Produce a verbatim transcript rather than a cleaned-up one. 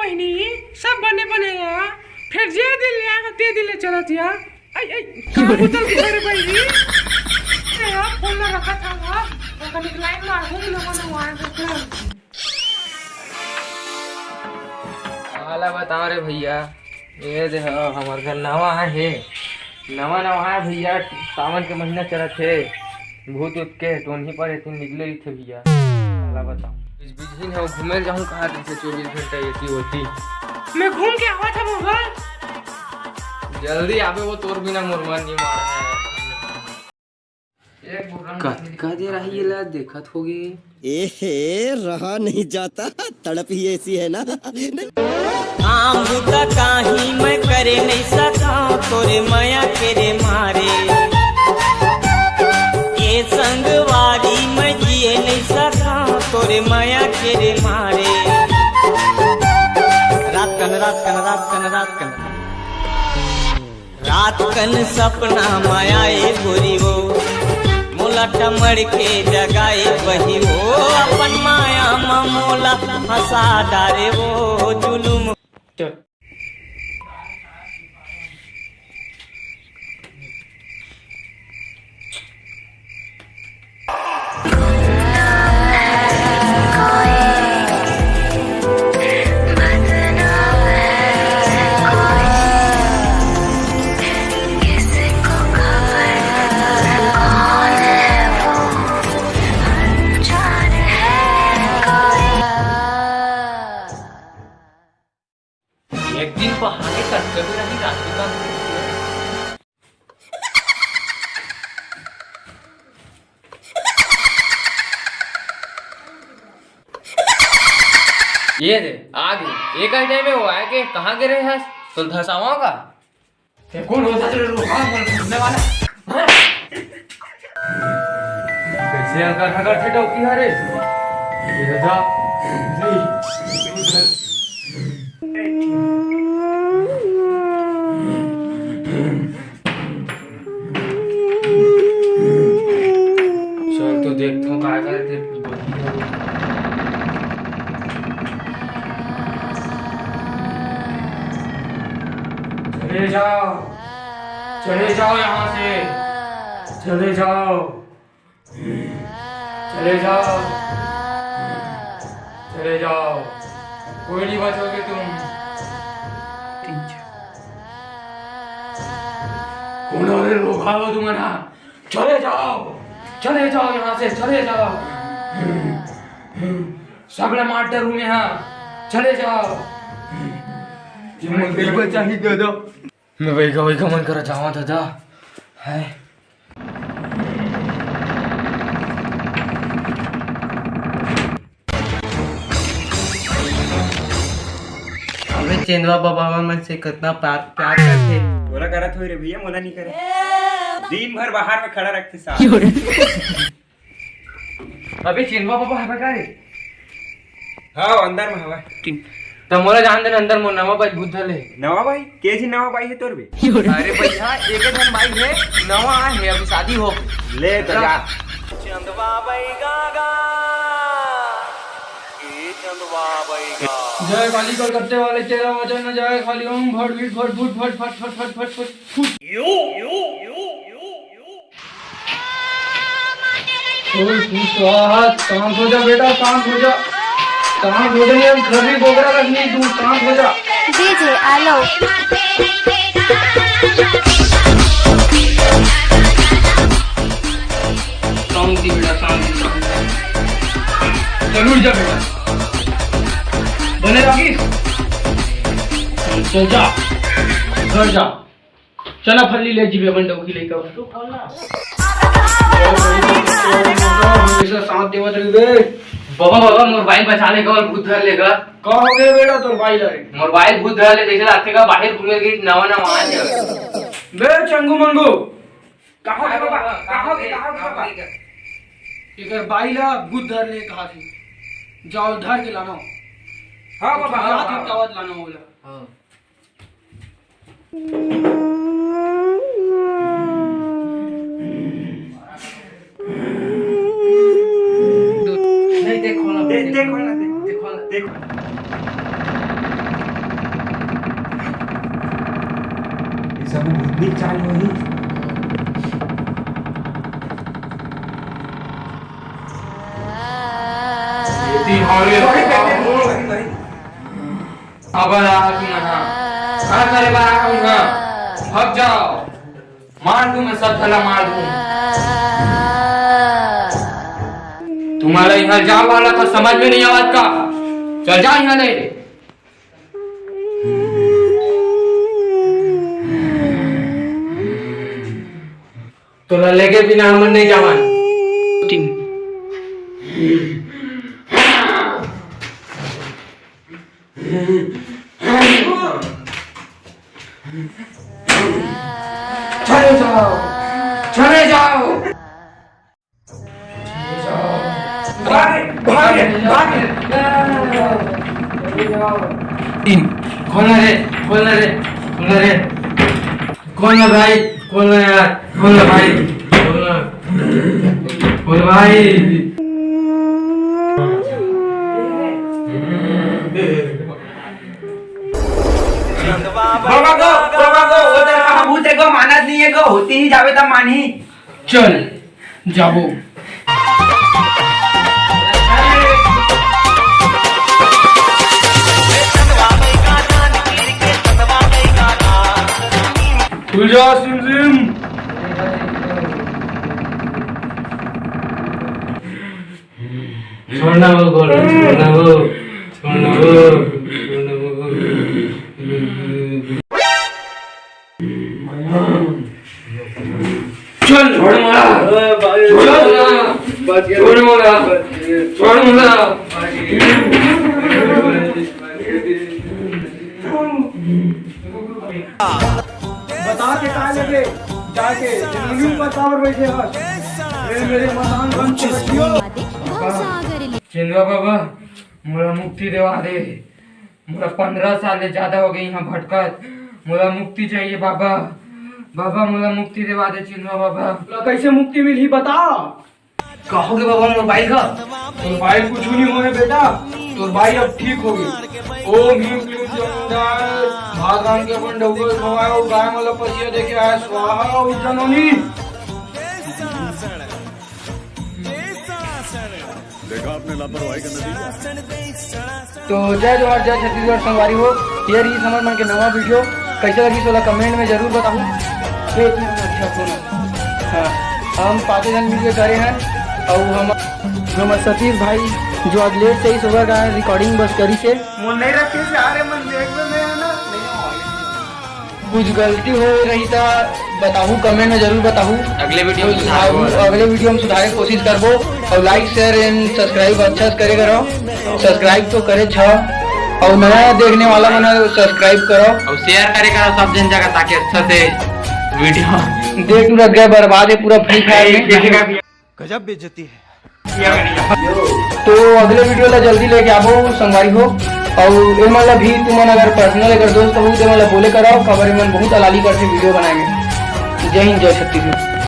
बहिनी, सब बने बने हे, फेर जे दिन ले आय, ते दिन ले चलत हे। आई, आई, का बोतल के रे बहिनी? ए, फोन ला रखत हंव, ओकर लाइन मार, घूम लो, मनो, आए, देख लो। काला बताओ रे भैया, ये दे हो, हमर घर नवा हे, नवा नवा हे भैया, सावन के महीना चलत हे, भूत उत के टोनही पर एती निकले रहिथे भैया, काला बताओ। बिजबिजही हो, घूमे जाहूं कहाँ दिन से चौबीस घंटा एती ओती। मैं घूम के आवत हंव बाबा। जल्दी आबे, वो तोर बिना मोर मन नहीं मार। कतका देर आही एला देखत होगे। एहे, रहा नहीं जाता, तड़प ही ऐसी है ना। काम बुता काही मैं करे नहीं सका, तोरे मया के रे मारे। ये संगवारी मैं जिए नहीं सका, तोरे मया के रे मारे। रात कन, रात कन, रात कन, रात कन। रात कन सपना म आए गोरी वो, मोला टमड़ के जगाए बही वो, अपन माया म मोला हंसा डारे वो जुलुम। एक दिन पहाड़ के कटकट में रही रात का। ये दे, आ गई। एक ही टाइम में वो आया कि कहाँ गिरे हस? तो धसावा का? ये कौन होता तेरे लोग? हाँ, बोल, घूमने वाला। कैसे हल्का हल्का ठेठा होती है रे? ये था। चल तो देखथों काय करथे। चले जाओ, चले जाओ यहाँ से, चले जाओ, चले जाओ, चले जाओ, कोई नहीं बचोगे तुम। कौन हो रे लोग, आओ तुम ना, चले जाओ, चले जाओ यहाँ से, चले जाओ। सगले मार डरू में हाँ, चले जाओ। ये मोर बिल्कुल चाहिए दादा। मैं वही का, वही का मन करा जावा दादा। है। अबे चेंदवा बाबा मन से कितना प्यार, प्यार करथे। तोला करत होई रे भैया, मोला नहीं करे। दिन भर बाहर में खड़ा रखथे साहब। अबे चेंदवा बाबा हवे का रे? हाँ, अंदर में हवे। त मोला जान दे ना, अंदर मोर नवा बाई भूत धर ले। नवा बाई? के जी नवा बाई है तोर बे? अरे भैया, एक ही धन बाई है, नवा आए है, अभी शादी हो गई। ले तो जा। चंदवा बाई गागा, ए चंदवा बाई गागा। जय काली कलकत्ते वाले, तेरा वजन न जाए खाली, ओम भट भीट भट भूट भट फट फट फट फट फट। ओम स्वाहा, शांत हो जा बेटा, शांत हो जा, शांत हो जा। ये घर भी बोगरा रखनी, तू शांत हो जा। डीजे आलो। शांति बेटा, शांति, शांति। चल उठ जा बेटा, बने राखी। चल जा, घर जा। चना फल्ली ले जीबे अपन डौकी लइका। हमेशा साथ देवत रहिबे। बाबा, बाबा, मोर बाई बचा लेगा और भूत धर लेगा। का हो गया बेटा तोर बाई ला रे? मोर बाई भूत धर ले, जैसे लागथे का बाहर घूमे गई, नवा नवा आ जाए। बे चंगू मंगू, का हो गया बाबा? का हो गया? का हो गया बाबा? एकर बाई ला भूत धर ले कहा थी, जाओ धर के लाना। हाँ बाबा, हाँ, हाथ हाँ। हटावत लाना होला। हाँ। नहीं, देखो ना, दे-, देखो ना, दे-, देखो ना, देखो। सब भूतनी चाल होही। एती हवे। अबर आ तुमन हा। का करे बर आ तुमन हा? भाग जाओ। मार दूं मैं, सब झला मार दूं। तुम्हारा इहाँ जाओ वाला था, समझ में नहीं आवत का? चल जा इहाँ ले। तोला लेके बिना हमन नहीं जावन। चले जाओ, चले जाओ। भागे, भागे, भागे। तीन। खोल ना रे, खोल ना रे, खोल ना रे। खोल ना भाई, खोल ना यार, खोल ना भाई, खोल ना। खोल भाई। बाबा गो, बाबा गो, वो तेरा भूत है गो, मानत नहीं है गो, होती ही जावे तब मानी। चल, जाबो। खुल जा, सिम सिम। छोड़ना वो गोल, छोड़ना वो, छोड़ना वो, छोड़ना वो। चल, छोड़ मोला। अरे भाई। छोड़ मोला। बच गया। छोड़ मोला। बच गया। छोड़ मोला। बता के का लेबे? जाके जमीनी ऊपर काबर बैठे हस? ए, मेरे मसान बन के रखियो। चिंदवा बाबा, मोला मुक्ति देवा दे। मोला पंद्रह साल ले ज्यादा हो गई यहाँ भटकत। मोला मुक्ति चाहिए बाबा। बाबा, मोला मुक्ति देवा दे चिंदवा बाबा। तोला कैसे मुक्ति मिलही, बता। का होगे बाबा मोर बाई का? तोर बाई कुछ नहीं होए बेटा, तोर बाई अब ठीक होगे। ओम ह्रीं क्लीं चामुंडाय, भात रांध के अपन डउका खवाए, अउ गाय मन ल पसिया दे के आए, स्वाहा ओम जननी। देखा आपने लापरवाही का नतीजा। तो जय जोहार, जय छत्तीसगढ़ संगवारी हो। ये रही हमर मन के नवा वीडियो। कैसे लगी तोला कमेंट में जरूर बताहू। अच्छा सुनो, हाँ, हम पाँचे जन मिलके करे हैं। और हम, हमर सतीश भाई जो आज लेट से ही सुबह का रिकॉर्डिंग बस करी से। मोर नहीं रखे से आ रहे मन देख में नहीं आना। कुछ गलती हो रही था, बताहू, कमेंट में जरूर बताहू। अगले वीडियो में तो सुधारबो। अगले वीडियो में सुधारे के कोशिश करबो। और like, share and subscribe अच्छा से करे करो। Subscribe तो करे छ, और नया देखने वाला मन subscribe करो। और share करे करो सब जन जगह, ताकि अच्छा से वीडियो। देख, तू रख गए बर्बाद है पूरा Free Fire में। गजब बेइज्जती है। तो अगले वीडियो ला जल्दी लेके आबो संगवारी हो। और एमन ला भी तुमन अगर पर्सनल अगर दोस्त हो तो एमन ला बोले कराओ, काबर एमन बहुत अलाली करथे वीडियो बनाए में। जय हिंद, जय छत्तीसगढ़।